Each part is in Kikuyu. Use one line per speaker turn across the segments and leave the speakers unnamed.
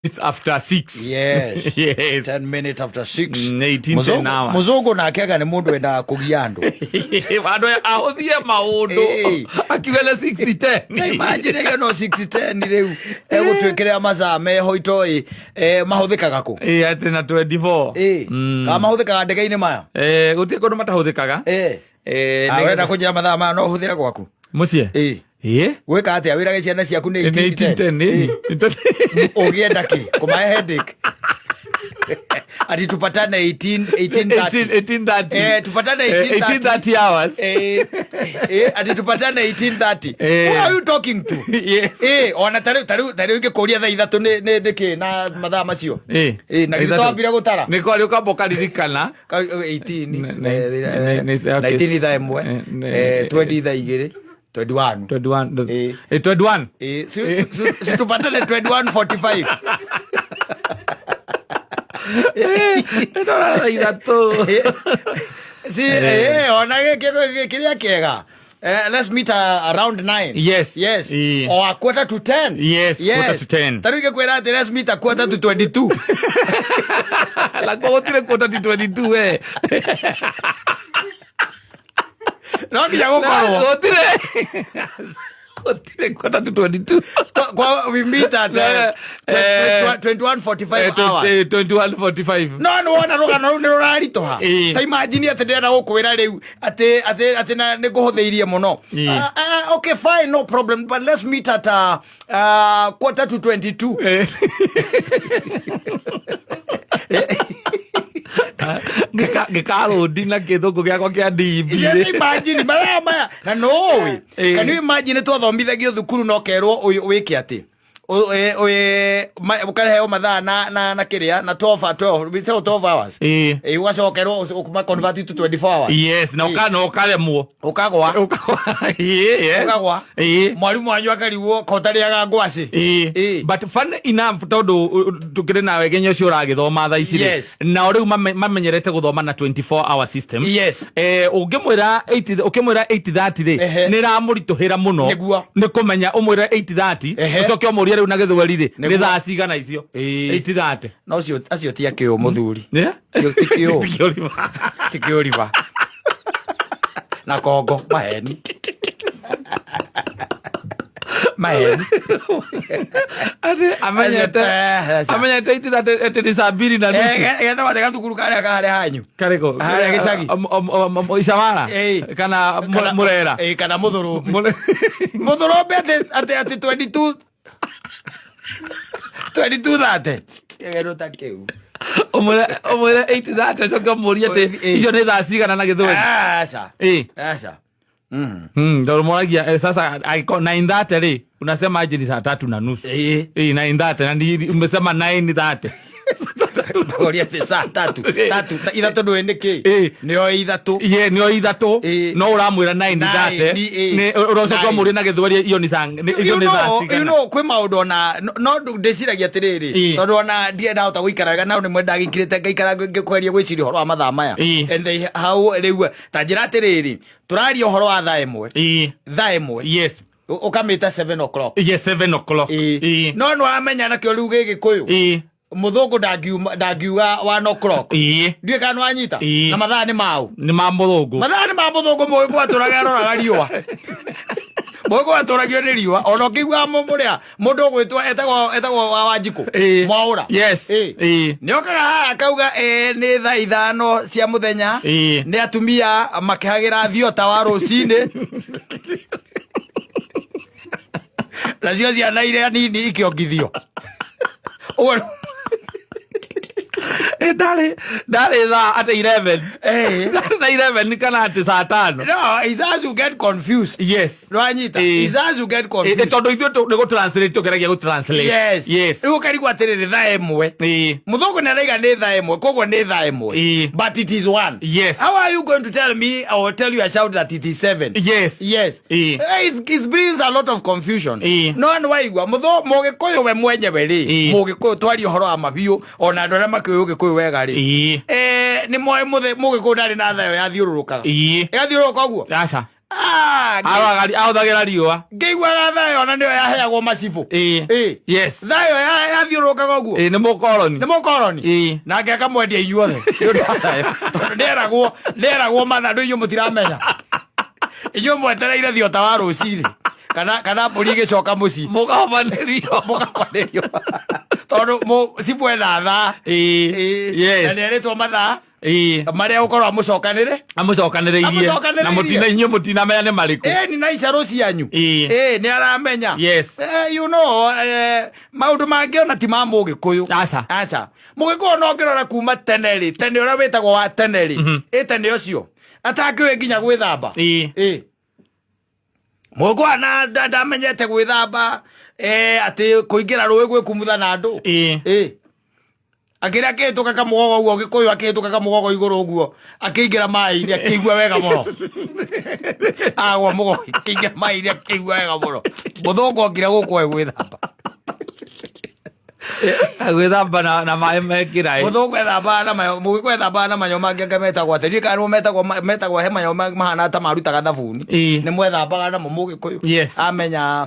It's after 6.
Yes.
Yes.
10 minutes after 6.
18 10 hours.
Mũzũngũ nake anga nĩ mũndũ wendaga kũgia andũ.
Andũ aya ahũthie maũndũ.
Ĩĩ.
Akiuga nĩ 60 10.
Ta imagine ĩyo no 610 rĩu egũtwĩkĩrĩra mathaa meho itoĩ mahũthĩkaga kũ?
Ĩĩ, atĩ na 24.
Ĩĩ. Kana mahũthĩkaga ndege-inĩ maya?
Eh, gũtirĩ kũndũ matahũthĩkaga.
Ĩĩ.
Eh,
Ah,
nĩgetha-
wenda kũnjĩra mathaa maya no ũhũthĩre gwaku?
Mũciĩ?
Ĩĩ.
Ĩĩ.
Gwĩka atĩa wĩrage ciana ciaku nĩ
Nĩ
18
18 10. Ĩĩ.
Ũngĩenda kĩ? Kũmahe headache? Ati tupatane 18 18:30.
18:30.
Eh, tupatane
Eh,
18:30.
18:30 hours.
Eh, eh, ati tupatane 18:30.
Eh.
Who are you talking to?
Yes.
Eh, ona tarĩu tarĩu tarĩu ingĩkũria thaa ithatũ nĩ nĩ nĩkĩ na mathaa macio?
Ĩĩ.
Eh, na githĩ twambire gũtara?
Nĩ kwarĩ ũkamba ũkaririkana.
18
Okay.
19 thaa ĩmwe, 20 thaa igĩrĩ, 21.
21.
Eh.
Eh, 21.
Eh, si tupatane 21:45.
Ndona thaa ithatũ.
Si ona kĩrĩa kĩega. Let's meet around 9.
Yes.
Yes.
Eh.
Or a quarter to 10.
Yes, quarter to 10.
Ta rĩu ingĩkwĩra atĩ let's meet a quarter to 22.
Lakwa gũtirĩ quarter to 22 we.
No nginya gũkorwo.
Gũtirĩ. Gũtirĩ quarter to 22.
Kwa we meet at 21:45 hours.
21:45.
No nĩ wona rũgano rũu nĩ rũraritũha.
Ĩĩ.
Ta imagine atĩ ndĩrenda gũkwĩra rĩu atĩ atĩ atĩ na nĩ ngũhũthĩirie mũno.
Ĩĩ.
Okay, fine, no problem, but let's meet at quarter to 22.
Ngĩkarũndi na kĩthũngũ gĩakwa kĩa DB.
Yes, imagine maya maya na no ũĩ.
Ĩĩ.
Can you imagine twathomithagio thukuru no kerwo ũyũ wĩke atĩ ũkaheo mathaa na kĩrĩa na 12 12 we say 12 hours.
Ĩĩ.
Ĩĩ, ũgacokerwo ũkuma convert to 24 hours.
Yes, na ũkaremwo.
Ũkagwa.
Ĩĩ, yes.
Ũkagwa.
Ĩĩ.
Mwarimũ wanyu akarigwo ko ũtarĩaga ngwacĩ.
Ĩĩ.
Ĩĩ.
But funny enough tondũ tũkĩrĩ nawe genya ũcio ũragĩthoma thaa ici rĩ,
Yes.
nao rĩu mamenyerete gũthoma na 24 hour system.
Yes.
Eh, ũngĩmwĩra 8 ũkĩmwĩra 8:30 rĩ,
Ehe.
nĩ ĩramũritũhĩra mũno
Nĩguo.
nĩ kũmenya ũmwĩre 8:30
Ehe.
ũcoke ũmũrie rĩu na gĩthweri rĩ, nĩ
Nĩguo.
thaa cigana icio?
Ĩĩ.
8:30.
No acio ti akĩũ mũthuri.
Yeah?
Ti kĩũ.
Ti kĩũriba.
Ti kĩũriba. Na kongo maheni. Maheni.
Atĩ amenyete amenyete 8:30 atĩ nĩ saa mbiri na nusu.
Getha wathe gathukuru karĩa kaharĩa hanyu.
Karĩkũ?
Harĩa gĩcagi.
Icawara?
Ĩĩ.
Kana Mũrera?
Ĩĩ, kana Mũthũrũmbĩ. Mũthũrũmbĩ atĩ 22 22:30. Kĩgero ta kĩu.
Ũmwĩre 8:30 ũcoke ũmũrie atĩ
Ĩĩ.
icio nĩ thaa cigana na gĩthweri.
Aca.
Ĩĩ.
Aca.
Ndio moragia sasa aiko 9:30 rĩ unasema aje ni saa tatu na nusu.
Ĩĩ.
Ĩĩ 9:30 na umesema 9:30.
Magoria atĩ saa tatu. Tatu. Ithatũ ndũĩ nĩ kĩ?
Ĩĩ.
Nĩo ithatũ.
Ye nĩo ithatũ
Ĩĩ.
no ũramwĩra 9:30
Nine, ĩĩ.
nĩ ũracoka
Nine.
ũmũrie na gĩthweri iyo nĩ saa icio
You
nĩ thaa
know, you
cigana.
know, kwĩ maũndũ ona no ndĩciragia atĩrĩrĩ
Ĩĩ.
tondũ ona ndiĩ ndahota gũikara wega na rĩmwe ndagĩikirĩte ngaikara ngĩkweria gwĩciria ũhoro wa mathaa maya.
Ĩĩ.
And they, how rĩu ta njĩra atĩrĩrĩ tũraria ũhoro wa thaa ĩmwe.
Ĩĩ.
Thaa ĩmwe.
Yes.
Ũkamĩta 7 o'clock.
Yes, 7 o'clock.
Ĩĩ.
Ĩĩ.
No nĩ wamenya nakĩo rĩu gĩgĩkũyũ.
Ĩĩ.
Mũthũngũ ndangiuga 1 o'clock.
Ĩĩ.
Ndiũĩ kana nĩwanyita.
Ĩĩ.
Na mathaa nĩ maũ.
Nĩ ma mũthũngũ.
Mathaa nĩ ma mũthũngũ mũgĩkũyũ atũraga aroraga riũa. Mũgĩkũyũ atũragio nĩ riũa. Ona ũkĩiguaga mũrĩa mũndũ ũgwĩtwo etagwo wa Wanjikũ.
Ĩĩ.
Mwaũra.
Yes.
Ĩĩ.
Ĩĩ.
Nĩ okaga haha akauga nĩ thaa ithano cia mũthenya.
Ĩĩ.
Nĩ atumia makĩhagĩra thiota wa rũcinĩ. Nacio ciana iria nini ikĩongithio. Ũguo
Ndarĩ thaa atĩ 11.
Eh.
Ndarĩ na 11 kana atĩ saa tano.
No, it's us who get confused.
Yes.
Nĩwanyita?
Ĩĩ.
It's us who get confused.
Tondũ ithuĩ nĩ gũ-translate tũgeragia gũ-translate.
Yes.
Yes.
Rĩu ũkarigwo atĩrĩrĩ thaa ĩmwe.
Ĩĩ.
Mũthũngũ nĩ araiga nĩ thaa ĩmwe, koguo nĩ thaa ĩmwe.
Ĩĩ.
But it is one.
Yes.
How are you going to tell me or tell your child that it is seven?
Yes.
Yes.
Ĩĩ.
It brings a lot of confusion.
Ĩĩ.
No nĩ waigua mũgĩkũyũ we mwenyewe rĩ,
Ĩĩ.
mũgĩkũyũ twarie ũhoro wa mabiũ ona andũ arĩa makĩũĩ ũgĩkũyũ wega rĩ.
Ĩĩ.
Nĩ moĩ mũgĩkũyũ ndarĩ na thaa ĩyo yathiũrũrũkaga.
Ĩĩ.
Ĩgathiũrũrũka ũguo.
Aca.
Ah,
Ahũthagĩra riũa.
Ngĩiguaga thayo ona nĩyo yaheagwo macibũ.
Ĩĩ.
Ĩĩ.
Yes.
Thayo yathiũrũrũkaga ũguo.
Ĩĩ, nĩ mũkoroni.
Nĩ mũkoroni.
Ĩĩ.
Nake akamwendia inyuothe nĩ ũndũ wa thayo, tondũ nĩeragwo mathandũ inyuĩ mũtiramenya, inyuĩ mwetereire thiota wa rũcinĩ kana mbũri ĩgĩcoka mũciĩ.
Mũkahobanĩrio.
Mũkahobanĩrio tondũ cibũ ena thaa.
Ĩĩ.
Ĩĩ. Na
Yes.
nĩerĩtwo mathaa
Ĩĩ.
marĩa gũkorwo amũcokanĩre.
Amũcokanĩrĩirie.
Amũcokanĩrĩirie.
Na mũtina inyuĩ mũtinamenya nĩ marĩkũ.
Ĩni na icarũ cianyu.
Ĩĩ.
Ĩĩ, nĩ aramenya.
Yes.
Maũndũ mangĩ ona ti ma mũgĩkũyũ.
Aca.
Aca, mũgĩkũyũ no ngĩrora kuma tene rĩ, tene ũrĩa wĩtagwo wa tene rĩ, ĩ tene ũcio atakĩũĩ nginya gwĩthamba.
Ĩĩ.
Ĩĩ, mũgĩkũyũ na ndamenyete gwĩthamba, atĩ kũingĩra rũĩ gwĩkumutha na andũ.
Ĩĩ.
Ĩĩ, akĩrĩa akĩhĩtũka kamũgogo ũguo, gĩkũyũ akĩhĩtũka kamũgogo igũrũ ũguo, akĩingĩra maĩ-inĩ akĩigua wega mũno, agwa mũgogo akĩingĩra maĩ-inĩ akĩigua wega mũno. Mũthũngũ okire gũkũ e gwĩthamba.
Gwĩthamba na maĩ mekĩra ĩ.
Mũthũngũ ethambaga na mayo, mũgĩkũyũ ethambaga na mayo mangĩ anga metagwo atĩ ndiũĩ kana nĩmo metagwo he mayo mahana ta marutaga thabuni.
Ĩĩ.
Nĩ mwethambaga namo mũgĩkũyũ.
Yes.
Amenya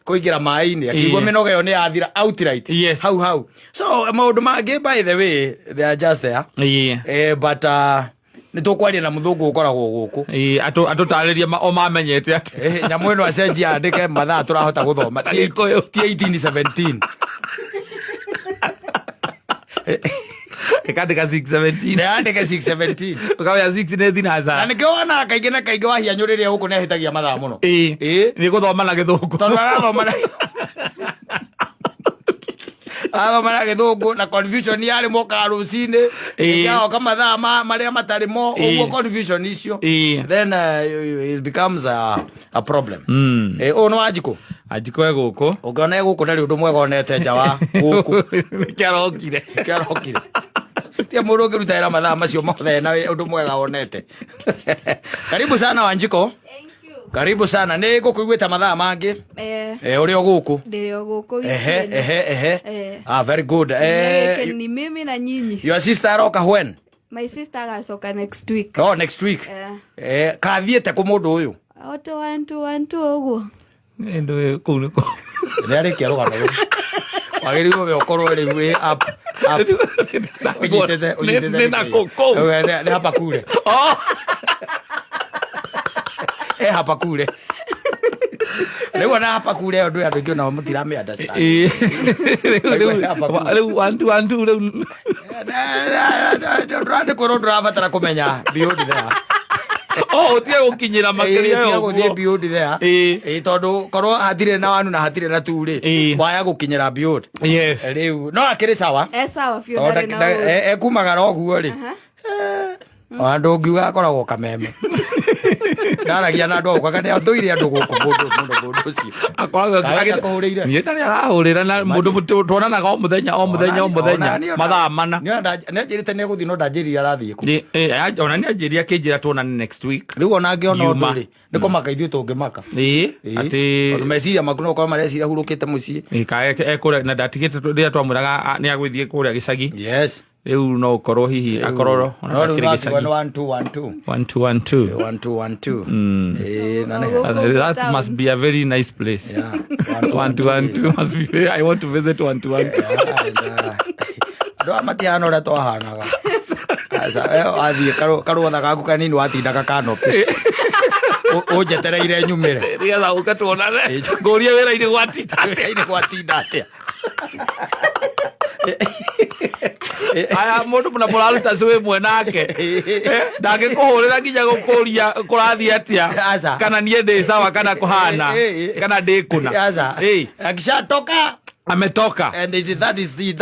kũingĩra maĩ-inĩ akĩigua
Ĩĩ.
mĩnoga ĩyo nĩ yathira outright.
Yes.
Hau hau. So maũndũ mangĩ, by the way, they are just there.
Ĩĩ.
But nĩ tũkwaria na mũthũngũ ũkoragwo gũkũ.
Ĩĩ, atũtarĩrie o mamenyete atĩ
Nyamũ ĩno acenjia andĩke mathaa tũrahota gũthoma ti
Gĩkũyũ.
Ti 1817.
Ĩkandĩka 617.
Nĩ andĩke 617.
Ũkamenya 6 nĩ
Na
thinacara.
nĩkĩo wonaga kaingĩ na kaingĩ wahianyũ rĩrĩa gũkũ nĩ ahĩtagia mathaa mũno.
Ĩĩ.
Ĩĩ.
Nĩ gũthoma na gĩthũngũ.
Tondũ arathoma na gĩthũngũ na confusion yarĩ mokaga rũcinĩ.
Ĩĩ.
Ĩngĩ mathaa marĩa matarĩ mo.
Ĩĩ.
Ũguo confusion icio,
Ĩĩ.
then it becomes a problem. Ũyũ nĩ Wanjikũ.
Anjikũ e gũkũ.
Ũngĩona e gũkũ ndarĩ ũndũ mwega onete nja wa gũkũ.
Nĩkĩo arokire.
Nĩkĩo arokire. Tia mũndũ ũngĩruta wĩra mathaa macio mothe na ũndũ mwega onete. Karibu sana, Wanjiko.
Thank you.
Karibu sana, nĩ ngũkũiguĩte mathaa mangĩ.
Eh,
Ũrĩ o gũkũ?
Ndĩrĩ o gũkũ.
Ehe.
Wiki ĩno.
Ehe.
Eh.
Ah, very good.
Gĩkĩ ni mimi na nyinyi.
Your sister aroka when?
My sister agacoka next week.
Oh, next week.
Eh.
Kathiĩte kũ mũndũ ũyũ?
Oto one two one two ũguo.
Ndũĩ kũu nĩkũ.
Nĩ arĩkia rũgano rũu, wagĩrĩirwo we ũkorwo rĩu wĩ up up ũnyitĩte ũnyitĩte.
Nĩ na kũ kũu?
Nĩ hapa kure.
Oh.
Hapa kure rĩu, ona hapa kure ĩyo ndũĩ andũ aingĩ onao mũtiramĩ understand.
Ĩĩ. Rĩu one two one two rĩu.
Ndũrathiĩ kwĩrwo ndũrabatara kũmenya beyond there.
Oh, ũtige gũkinyĩra makĩria
Ĩĩ, tiga
ya
gũthiĩ
ũguo.
beyond there.
Ĩĩ.
Ĩĩ, tondũ korwo hatirĩ na wanu na hatirĩ na tu rĩ,
Ĩĩ.
waya gũkinyĩra beyond.
Yes.
Rĩu no akĩrĩ sawa.
Eh, sawa biũ,
Tondũ
ndarĩ na ũũru.
ekumagara ũguo rĩ, ona ndũngiuga akoragwo kameme ndaragia na andũ agũka kana athũire andũ gũkũ mũndũ mũno mũndũ ũcio.
Akoragwo
Kawe akũhũrĩire?
Niĩ ndarĩ arahũrĩra na mũndũ tuonanaga o mũthenya o mũthenya o mũthenya mathaa mana.
Nĩ anjĩrĩte nĩ egũthiĩ no ndanjĩrire arathiĩ kũ.
Ona nĩ anjĩrire akĩnjĩra tuonane next week.
Rĩu ona angĩona ũndũ
Ngiuma.
rĩ, nĩ kũmaka ithuĩ tũngĩmaka.
Ĩĩ.
Ĩĩ.
Atĩ
Tondũ meciria maku no gũkorwo mareciria hurũkĩte mũciĩ.
Ĩĩ, ka ekũrĩa na ndatigĩte rĩrĩa twamwĩraga nĩ agũthiĩ kũrĩa gĩcagi.
Yes.
Rĩu no ũkorwo hihi akorwo ona
No rĩu
akĩrĩ
no
gĩcagi.
akiuga nĩ one two one two.
One two one two.
One two one two. Ĩĩ, na nĩ
Gũkũ
That
town.
must be a very nice place.
Yeah.
One two one two must be very, I want to visit one two one two.
Andå aya matihana å rä a twahanaga. Wathiä karwotha gaku kanini watindaga kanopĩ å njetereire nyumä re.
Nĩgetha ũke tuonane. Ngũrie wĩra-inĩ gwatinda.
Wĩra-inĩ gwatinda atä.
Aya mũndũ na mũraruta cũ ĩmwe nake. Ndangĩkũhũrĩra nginya gũkũria kũrathiĩ atĩa.
Aca.
Kana niĩ ndĩ sawa kana kũhana. Kana ndĩ kũna. Ĩĩ.
Akishatoka.
Ametoka.
And that is it.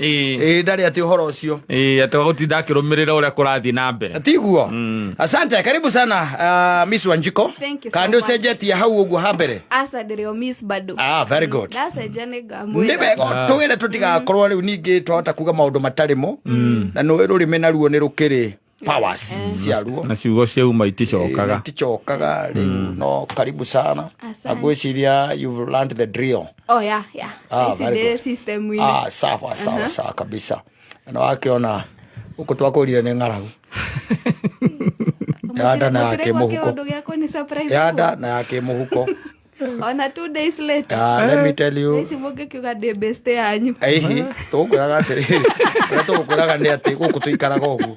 Ĩĩ.
Ĩĩ, ndarĩ atĩ ũhoro ũcio.
Ĩĩ, atĩ gũtinda akĩrũmĩrĩra ũrĩa kũrathiĩ na mbere.
Tiguo. Asante, karibu sana, Miss Wanjiko.
Thank you so
Kana nĩ
much.
ũcenjetie hau ũguo ha mbere?
Aca, ndĩrĩ o miss bado.
Ah, very good.
Ndacenjia nĩ
Nĩ
ngamwĩra.
wega tũgĩre tũtigakorwo rĩu ningĩ twahota kuga maũndũ matarĩ mo, na nĩ rũrĩmĩ naruo nĩ rũkĩrĩ powers ciaruo.
Na ciugo ciauma iticokaga.
Iticokaga rĩu. No karibu sana.
Asante.
Na ngwĩciria you've learned the drill.
Oh yeah.
Ah,
Ici
very
ndĩ
good.
system-inĩ.
Ah, sawa sawa sawa kabisa. Na wakĩona gũkũ twakũrire nĩ ng'aragu. Ya nda na ya
Mũtiraigua
kĩmũhuko.
kĩũndũ gĩa kũni surprise
Ya
ũguo?
nda na ya kĩmũhuko.
Ona 2 days later.
Ah, let me tell you.
Ici mũngĩkiuga ndĩ beste yanyu.
Ĩhi, tũgũkwĩraga atĩrĩrĩ, ũrĩa tũgũkwĩraga nĩ atĩ gũkũ tũikaraga ũguo.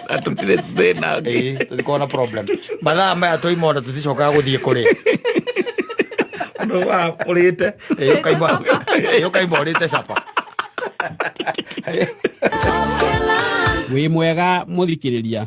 Na tũtirĩ thĩna ũngĩ.
Ĩĩ, tũtikoragwo na problem. Mathaa maya twaima ona tũticokaga gũthiĩ kũrĩa.
Ũndũ wa ũrĩte.
Ĩĩ, ũkaima ũrĩte capa.
Wĩ mwega mũthikĩrĩria.